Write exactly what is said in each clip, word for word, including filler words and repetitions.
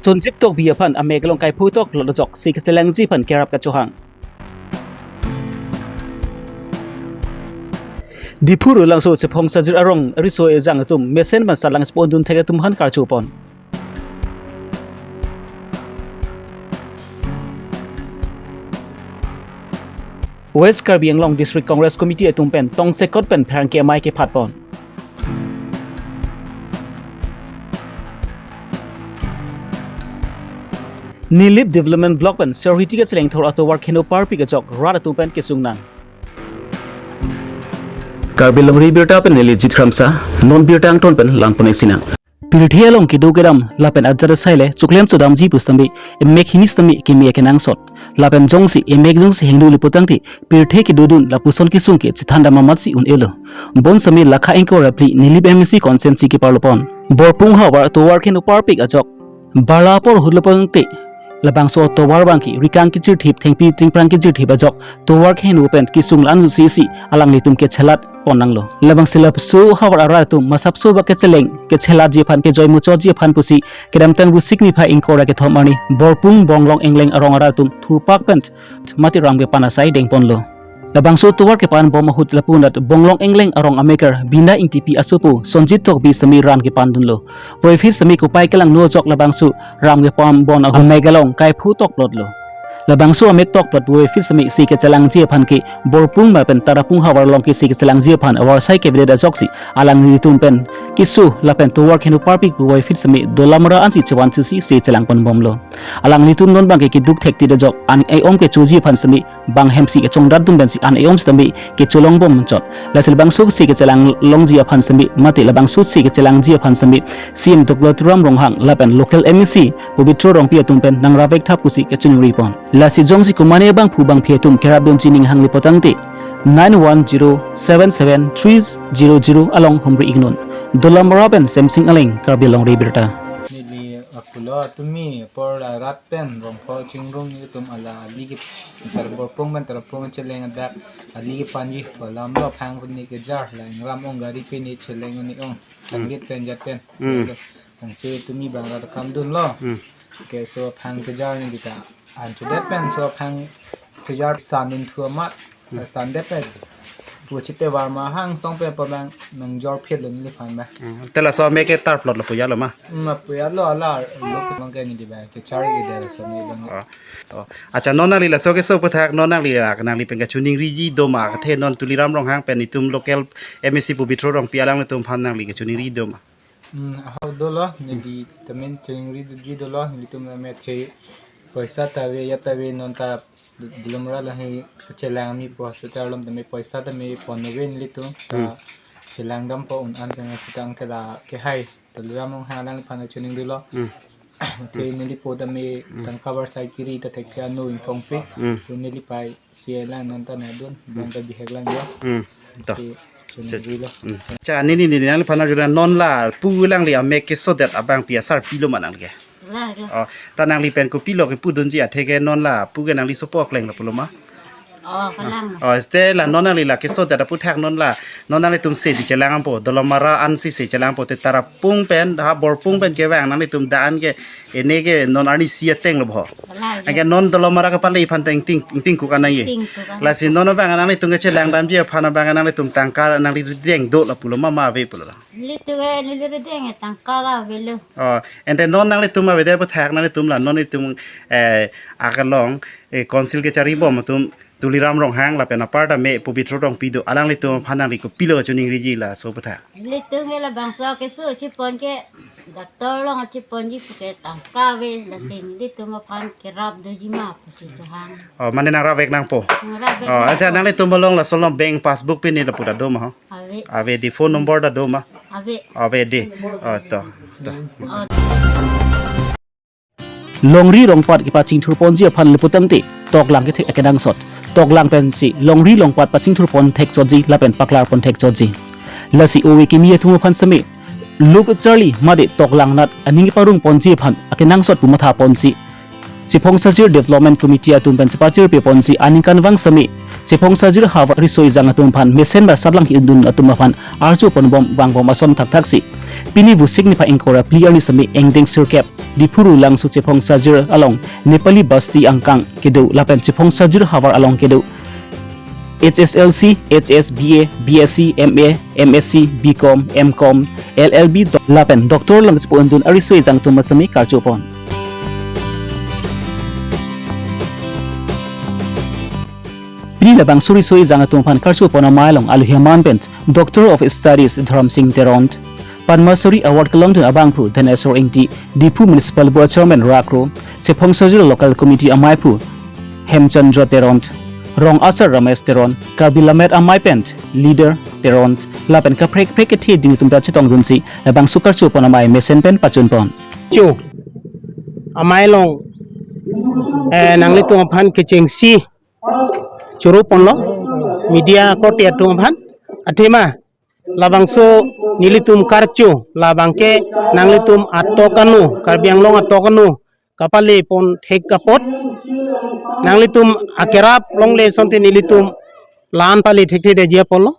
Sonjit Tokbi aphan amek along kaiphu toklot ajok si kechelangji aphan kerap kachohang. Diphu Rulangso Chephongsajir arong riso ejang atum mesen man salang spondun thek atum aphan karchupon. West Karbi Anglong District Congress Committee atum pen tongsekot pen pherangke amei kephatpon. Nilip Development Block pen Sorhiti kacheleng thor atovar kheno parpik ajok rat atum pen kesung nang. Karbi Longri Birta pen neli Jit Kramsa, non birta angton pen langpon-ik sinang. Pirthe along kedo kedam lapen ajat asai le choklem chodamji pusitame emek hini sitame keme akenangsot. Lapen jongsi emek jongsi hingno liputangte pirthe kedodun lapuson kesung ke chethan dam amatsi un-elo. Bonsitame lakha ingkoi ra phli Nilip M A C constituency keparlopon. Borpung havar tovar kheno parpik ajok barla apor hutlo pangte labangso tovar abangke rikang kechirthip thengpi thengphrang kechirthip ajok tovar kheno pen kesung lan si si alanglitum kechelat pon nanglo. Labangsi lapuson havar arat atum masapso ba kecheleng kechelatji aphan kejoi muchotji aphan pusi kedamtang Vosik niphai ingkoi ra kethom arni Borpung Bonglong Engleng arong arat atum thurpak pen mati ram kepan asai dengponlo. Labangso tovar kepan bom ahut lapu-an Bonglong Engleng arong amekar Bina Ingtipi asopo Sonjit Tokbi sitame ran kepandunlo. Puvoiphit sitame kopai kelangno ajok labangso ram kepan bom ahut amek along kaiphu toklotlo. Labangso amek toklot puvoiphit sitame si kechelangji aphan ke Borpung lapen Tarapung havar along ke si kechelangji aphan avarsai kevedet ajoksi alanglitum pen keso lapen tovar kheno parpik puvoiphit sitame Dolamara ansi chevan susi si chelangpon bomlo. Alanglitum non abangke keduk thektit ajok an-e-om kechoji aphan sitame bang hemsi kechongdatdun pensi an-e-om sitame kecholong bom chot. Lasi labangso si kechelang longji aphan sitame mate labangso si kechelangji aphan sitame C M Doctor Tuliram Ronghang lapen local M A C Pobitro Rongpi atum pen nangravek tha pusi kachiningripon. Lasi jongsi komane abangphu bangphi atum kerapdunji ning hang liputangte nine one zero seven seven three zero zero along humri-iknon. Dolamara pen Semsing Aleng, Karbi Longri Birta. Neli akulo atumi apor la rat pen rongpho chingrum nelitum ala ali ke tar Borpung pen Tarapung cheleng adak ali kepanji pu alam lo, aphang pini kejar la ingram ong gari pini cheleng ni ong. Hmm. Tanggit pen jat pen. Hmm. Ansi tumi bang rat kamdunlo. Hmm. Ke so aphang kejar ni kita. An chudet pen so aphang kejar sanun thu amat. Hmm. Sandet pen. Pu chite var ma hang song pen pabang nangjor phit lo neliphan ba. Hmm. Te laso amek ke tarplot lo pu ya lo ma? Hmm, pu ya lo ala lo pu bang ke ni di ba. Kechar ke de so ni bang. Oh. Oh. Acha non nangli laso keso aputhak non nangli la nangli pen kachiningriji do ma kethe non Tuliram Ronghang pen itum local M A C Pobitro Rongpi alanglitum aphan nangli kachiningriji do ma? Hmm, ahok dolo, neli tame chiningriduji dolo, nelitum tame the poisa ta ave, ya ta ave, non ta Dolamara lahei chelang mi po hospital along tame poisa tame pon ave nelitum, ta Hmm. chelang dampo un-an tame sitang kela kehai, Tuliram Ronghang alangliphan chiningri lo. Hmm. The nelipo tame Hmm. tangka varsai kiri ta thekthe ano ingthongpik, Hmm. to neli pai si lang non ta nadun, Hmm. bang ta bihek lang yo. Hmm. To. Si chiningri lo. Hmm. Cha, nini, nini, nangliphan arjulo non la pu alangli amek kesodet abangpi asarpi lo ma nangli ke? La, la. Oh, ta nangli pen kopilo kepudunji athe ke non la pu ke nangli sopo akleng lo pulo ma? Oh, kalang. Oh, este la non nangli la kesodet aputhak non la, non nanglitum se si chelang dampo, Dolamara ansi se chelang dampo, te Tarapung pen, ha Borpung pen kevang nanglitum dak an ke, ene ke non arnisi ateng lo bo. Kalang, ya. Anke non Dolamara kepale iphan teng ting, ting kukan nang ye. Ting kukan. Lasi non abang nanglitum kechelang damji aphan abang nanglitum tangka nangli rideng do la pulo ma ma ave pulo la? Nelitum ke neli rideng ke tangka ke avelo. Oh, ante non nanglitum avedet aputhak nanglitum la non itum, eh, akalong, eh, council kechari bom atum Tuliram Ronghang lapen apar tame Pobitro Rongpi do, alanglitum aphan nangli kopilo kachiningriji laso aputhak? Nelitum ke labangso keso chipon ke doctor along chiponji pu ke tangka ave, lasi nelitum aphan kerap doji ma pusi chohang. Oh, mane nangravek nangpo? Nangravek Oh, nangpo. Acha nanglitum along laso along bank passbook pini lapu ta do ma ho? Ave. Ave di phone number ta do ma? Ave. Ave di. Oh, to, to. Oh. Longri longpat kepachingthurponji aphan liputangte toklang kethek akenangsot. Toklang pensi longri longpat pachingthurpon thekchotji lapen paklarpon thekchotji. Lasi ove kimi atum aphan sitame luk charli mate toklang nat aning parungponji aphan akenangsot pu mathaponsi Chephongsajir Development Committee atum pen chepachirpiponsi aningkan vang sitame Chephong Sajir havar riso ejang atum aphan mesen ba satlang ki-undun atum aphan arju ponbom vangbom ason thakthaksi. Pini Vosik niphai ingkoi ra phli arni sitame angdeng sirkep Diphu Rulangso Chephong Sajir along Nepali Basti angkang kedo lapen Chephong Sajir havar along kedo H S L C, H S, B A, B S C, M A, M S C, B Com, M Com, L L B, doc- lapen doctor along chepu-undun ariso ejang atum asitame karju pon. Pini labangso riso ejang atum aphan karju pon amei along alohi amen pen Doctor of Studies Dhorom Sing Teron, Padma Shri Award kelongdun abangphu Dhaneswar Ingti, Diphu Municipal Board Chairman Rakro, Chephong Sajir Local Committee ameiphu Hemchandra Teron, Rong Asar Ramesh Teron, Karbi Lammet Amei pen Leader Teron, lapen kaprek kaprek kethe ding atum ta chetongdunsi labangso karju pon amei mesen pen pachun pon. Chu amei along, eh, nanglitum aphan kechengsi choro ponlo media korte atum aphan, athema labangso nelitum karju labangke nanglitum atok anu, Karbi Anglong atok anu kapale pon thek apot, nanglitum akerap longle asonte nelitum la-an pale thekthe detji apotlo.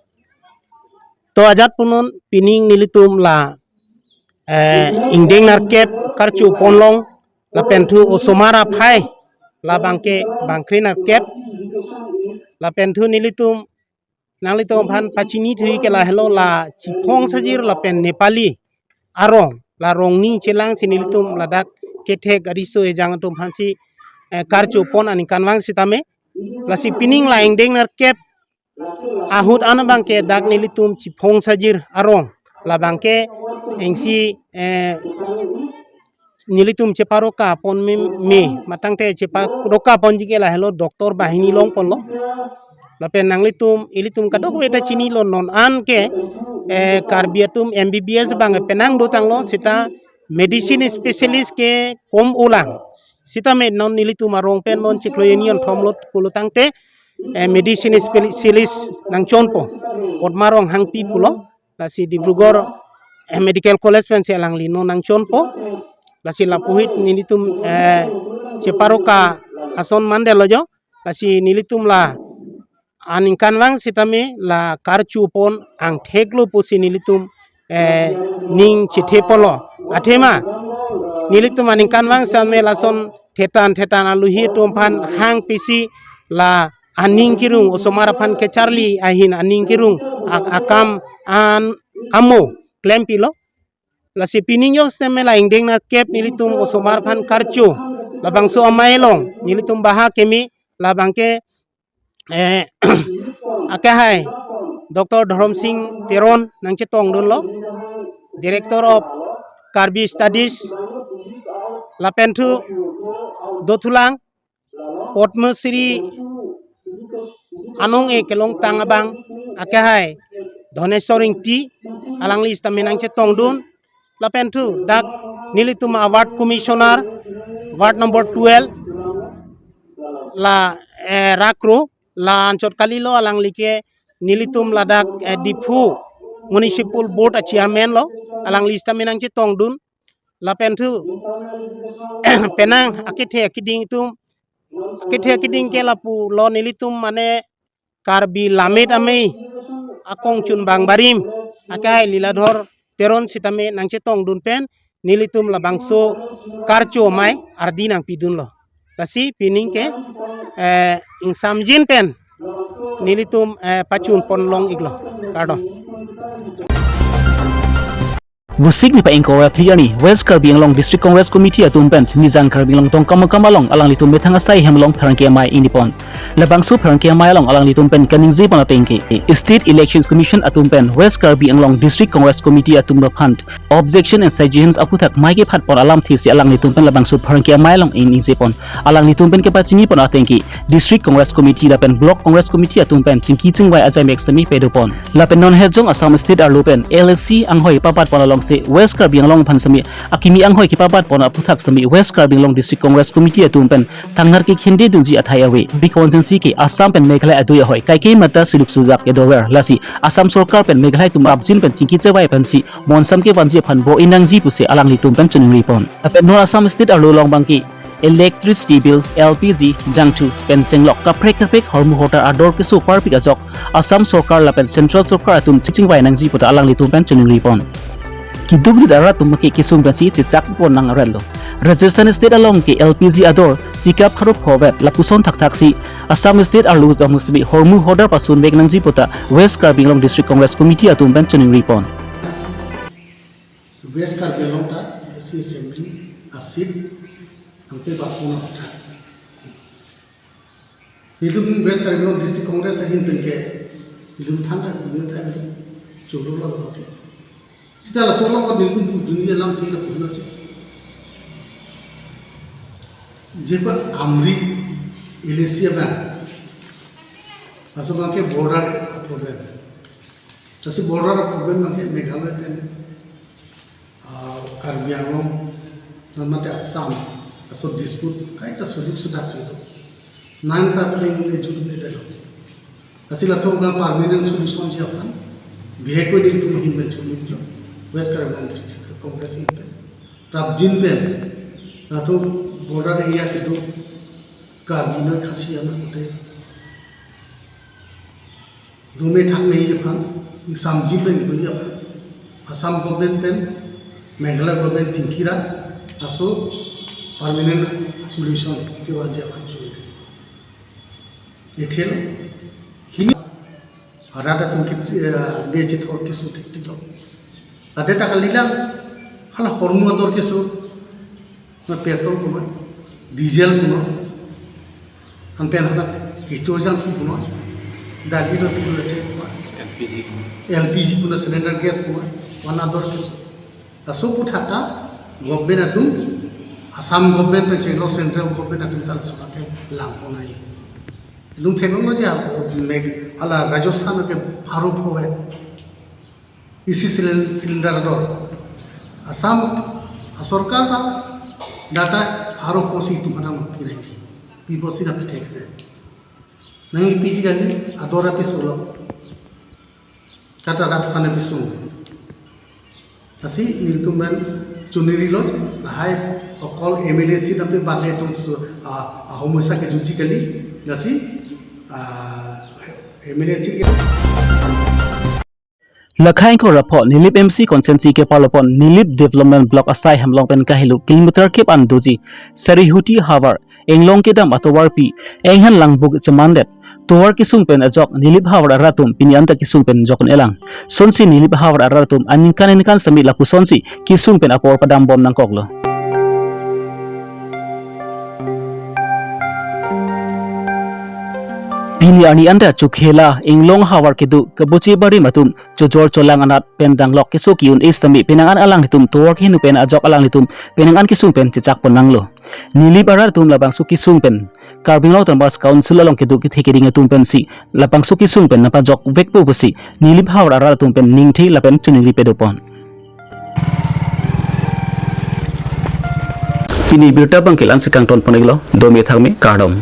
To ajat punon pining nelitum la, eh, ingdeng nerkep karju ponlong lapen thu osomar aphai labangke bangkre nerkep lapen thu nelitum nanglitum aphan pachini thuji ke lahelo la Chephong Sajir lapen Nepali arong la rongni chelangsi nelitum ladak kethek ariso ejang atum aphansi, eh, karju pon aningkanvang sitame. Lasi pining la ingdeng nerkep ahut an abangke dak nelitum Chephong Sajir arong labangke engsi, eh, nelitum cheparoka pon me, me matangte cheparoka ponji ke lahelo doctor banghini longponlo. Lapen nanglitum ilitum kadokave ta chinilo, non an ke, eh, Karbi atum M B B S abang penang dotanglo, seta medicine specialist ke kom ulang. Sitame non nelitum arong pen non chiklo hini anthom lot pulo tangte, eh, medicine specialist nangchonpo. Otma Ronghangpi pulo. Lasi Dibrugarh, eh, Medical College pensi alangli non nangchonpo. Lasi lapuhit nelitum, eh, cheparoka ason mandetlo jo. Lasi nelitum la aningkanvang sitame la karju pon angtheklo pusi nelitum, eh, ning chethe ponlo. Athema nelitum aningkanvang sitame lason thetan thetan alohi atum aphan hangpisi la aning kerung, osomar aphan kecharli ahin aning kerung ak-, akam an amo klempilo. Lasi pining jong sitame la ingdeng nerkep nelitum osomar aphan karju labangso amei along nelitum baha keme labangke, eh, akehai Doctor Dhorom Sing Teron nangchetongdunlo, Director of Karbi Studies, lapen thu dothulang Padma Shri anong-e kelongtang abang akehai Dhaneswar Ingti, alangli sitame nangchetongdun, lapen thu dak nelitum a-ward commissioner, ward number twelve, la, eh, Rakro, la anchot kalilo, alangli ke nelitum ladak, eh, Diphu Municipal Board a-chairman lo, alangli sitame nangchetongdun, lapen thu penang akethe akeding atum, akethe akeding ke lapulo nelitum mane Karbi Lammet Amei akongchunbang barim akehai Liladhor Teron sitame nangchetongdun pen nelitum labangso karju amei ardi nangpidunlo. Lasi pining ke, eh, ingsamjin pen nelitum, eh, pachun ponlong iklo. Kardom. Vosik niphai ingkoi ra phli arni West Karbi Anglong District Congress Committee atum pen Nijang Karbi Anglong Tongkam Akam along alanglitum methang asai hem along pherangke amei ingni pon. Labangso pherangke amei along alanglitum pen kaningje pon ateng ke State Elections Commission atum pen West Karbi Anglong District Congress Committee atum aphan objection and suggestions aphuthak mei kephat pon alamthe si alanglitum pen labangso pherangke amei along ingni ingje pon. Alanglitum pen kepachini pon ateng ke District Congress Committee lapen Block Congress Committee atum pen chingki chingvai ajai mek sitame pado pon. Lapen non het jong Assam State arlo pen L A C anghoi pabat pon alongsi West Karbi Anglong aphan sitame akimi anghoi kepabat pon aphuthak sitame West Karbi Anglong District Congress Committee atum pen thangnar kekhinde dunji athai ave. Bi constituency ke Assam pen Meghalaya adui ahoi kaike mata siluk sujak kedover. Lasi Assam sorkar pen Meghalaya atum apjin pen chingki chevai pensi monsam kevanji aphan bo-i nangji pusi alanglitum pen choningri pon. Lapen non Assam State arlo along abangke electricity bill, L P G, jangthu pen chenglok kaprek kaprek hormu hotar ador keso parpik ajok Assam Sorkar lapen Central Sorkar atum chingvai nangji puta alanglitum pen choningri pon. Keduk dut arat atum ke kesung pensi chechak pon nang aran lo. Rajasthan State along ke L P G ador sikap harap hovet lapuson thakthak si Assam State arlo amusbi hormu hodar pasun vek nangji puta West Karbi Anglong District Congress Committee atum pen choningri pon. West Karbi Anglong ta A C Assembly a seat angke bapuna kotha. Nelitum West Karbi Anglong District Congress ahin pen ke nelitum than ta nelitum than cholo lo ke. Sita laso lo ko nelitum pu dunia lam thila pu lo che. Jeba Amri L A C abang. Laso abang ke border a problem. Lasi border a problem abang ke Meghalaya pen, ah, Karbi Anglong, non mate Assam, laso dispute kaita solution sudah situ. Nang ka pring le jut le delo. Lasi laso abang permanent solution ji aphan bihek ko nelitum ahin pen choningri lo. West Karbi Anglong District Congress ahin pen. Prapjin pen. Laso border area kedo Karbi non Khasi amat kote dome thakme aphan, ingsamji pen ibu aphan, Assam government pen, Meghalaya government chingkira, laso permanent solution kevanji aphan choningri. Ethel, hini, arat atum ke, eh, bechethor keso thektik lo. Ade ta kalilang, hala hormu ador keso, na petrol puma, diesel puma, anpen hala kecho jangthu puma, dali ba puma, che puma, L P G puma. L P G puma, cylinder gas puma, wana ador keso. Laso aputhak ta government atum, Assam government pen chenglok central government atum ta laso ke lang pon ai. Itum theklong lo je, Meg-, hala Rajasthan ke pharo pho hai. A C cylind-, cylinder ador. Assam, ah, sorkar ta data pharo pho si itum aphan nangpi nangji. Pi pho si nangpi thekte. Nangpi ji kali, ador apiso lo. Kata rat aphan apiso. Lasi nelitum pen choningri lo, lahai okol M L A seat ape bak le itum su, ah, ah, homosa kejutji kali. Lasi, ah, M L A seat ke Lakhai ko rapho Nilip M C constituency kepalopon Nilip Development Block asai hem along pen kahelo kilometer kep an doji Sarihuti havar englong kedam atovarpi Enghan Langbuk chemandet tovar kesung pen ajok Nilip havar arat atum pini anta kesung pen jokun elang. Sonsi Nilip havar arat atum aningkan aningkan sami lapusonsi kesung pen apor padam bom nangkoklo. Pini arni anta Chokhela englong havar kedo Kabuchi Barim atum chojor cholang anat pen danglok keso ki-un-e sitame penang an alanglitum tovar keheno pen ajok alanglitum penang an kesung pen chechak pon nanglo. Nilip arat atum labangso kesung pen Karbi Anglong Autonomous Council along kedo kethe keding atum pensi labangso kesung pen nangpajok vekpo pusi Nilip havar arat atum pen ningthe lapen choningri padopon. Pini birta abang ke la-ansi kangton pon iklo, dome thakme, kardom.